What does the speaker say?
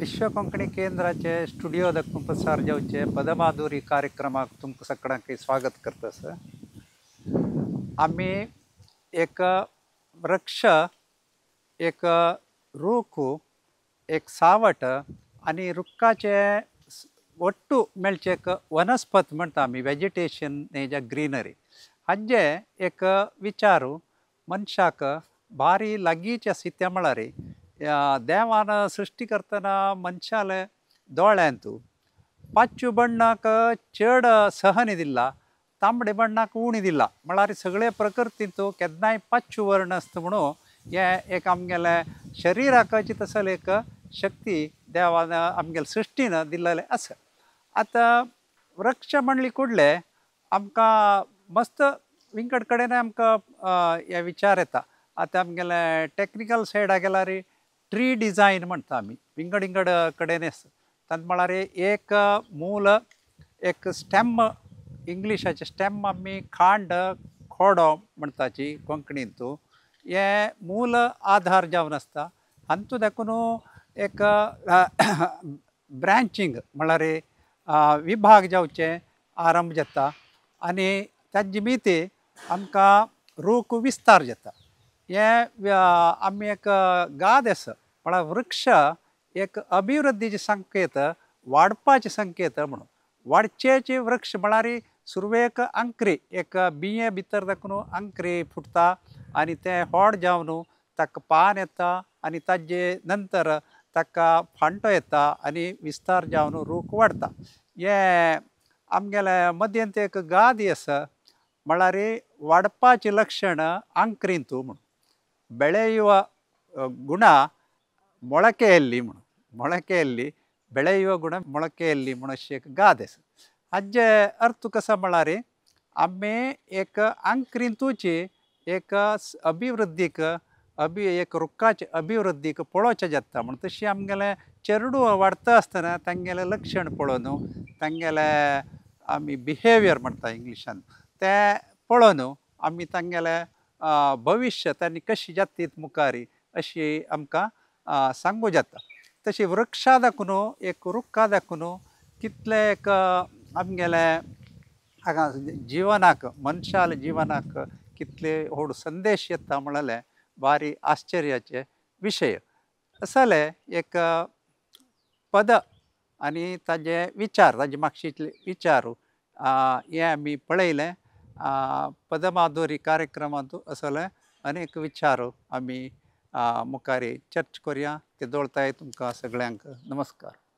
विश्व कोंकणी केंद्राचे स्टुडियो दाखोवन प्रसार जावचे पदमाधुरी कार्यक्रमाक तुमकां सगळ्यांक स्वागत करता सर। आमी एक वृक्ष, एक रूख, एक सावट आनी रुखाचे ಒಟ್ಟು मेळचे एक वनस्पत म्हणटा आमी, वेजिटेशन हेज्या ग्रीनरी हाजे एक विचार मनशाक भारी लागींचे आसा। त्या म्हळ्यार देवान सृश्टी करतना मनशाले दोळ्यांत पाचव्या बण्णाक चड सहन दिला, तांबडे बण्णाक उणी दिला, म्हळ्यार सगळे प्रकृतींत केन्नाय पाचव्यो वर्ण आसता म्हणून हें एक आमगेले शरिराक तसले एक शक्ती देवान आमगेले सृश्टीन दिल्लें आसा। आतां वृक्ष म्हणली कुडले आमकां मस्त विंगड कडेन आमकां हे विचार येता। आतां आमगेले टॅक्निकल सायडा गेल्यार ट्री डिजायन म्हणटा आमी, विंगड विंगड कडेन आसा। तातूंत म्हळ्यार एक मूल एक स्टेम, इंग्लिशाचें स्टेम आमी खांड खोडो म्हणटाची कोंकणींत, हें मूल आधार जावन आसता। हातूंत देखून एक ब्रांचींग म्हळ्यार विभाग जावचे आरंभ जाता आनी ताजे निमित्ते आमकां रूख विस्तार जाता। हें आमी एक गाद आसा म्हळ्यार वृक्ष एक अभिवृद्धीचे संकेत, वाडपाचे संकेत म्हणून। वाडचेचे वृक्ष म्हळ्यार सुरवेक आंकरी एक बिये भितर दाखून आंकरी फुटता आनी तें व्हड जावन ताका पान येता आनी ताजे नंतर ताका फांटो येता आनी विस्तार जावन रूख वाडटा। हें आमगेले मद्यंत एक गादी आसा म्हळ्यार वाडपाचें लक्षण आंकरींतू म्हणून, ಬೆಳೆಯುವ ಗುಣ ಮೊಳಕೆಯಲ್ಲಿ म्हणून, ಮೊಳಕೆಯಲ್ಲಿ ಬೆಳೆಯುವ ಗುಣ ಮೊಳಕೆಯಲ್ಲಿ म्हणून अशी एक गाद आसा। हाजे अर्थ कसो म्हळ्यार आमी एक आंकरींतूची एक अभिवृद्धीक एक रुखाचे अभिवृद्धीक पळोवचें जाता म्हण। तशी आमगेलें चेरडूं वाडटा आसतना तांगेलें लक्षण पळोवन तांगेलें आमी बिहेवियर म्हणटा इंग्लिशान तें पळोवन आमी तांगेलें भविश्य तांणी कशी जातीत मुखारी अशी आमकां सांगू जाता। तशी वृक्षा दाखून एक रुखा दाखून कितले एक आमगेलें हांगा जिवनाक मनशाल्या जिवनाक कितले व्हड संदेश येता म्हणलें भारी आश्चर्याचे विशय असले एक पद आनी ताजे विचार, ताजे मागशीतले विचार हे आमी पळयलें। पदमाधुरी कार्यक्रमांत असले अनेक विचार आमी मुखार चर्च करुया। ते दोळताय तुमकां सगळ्यांक नमस्कार।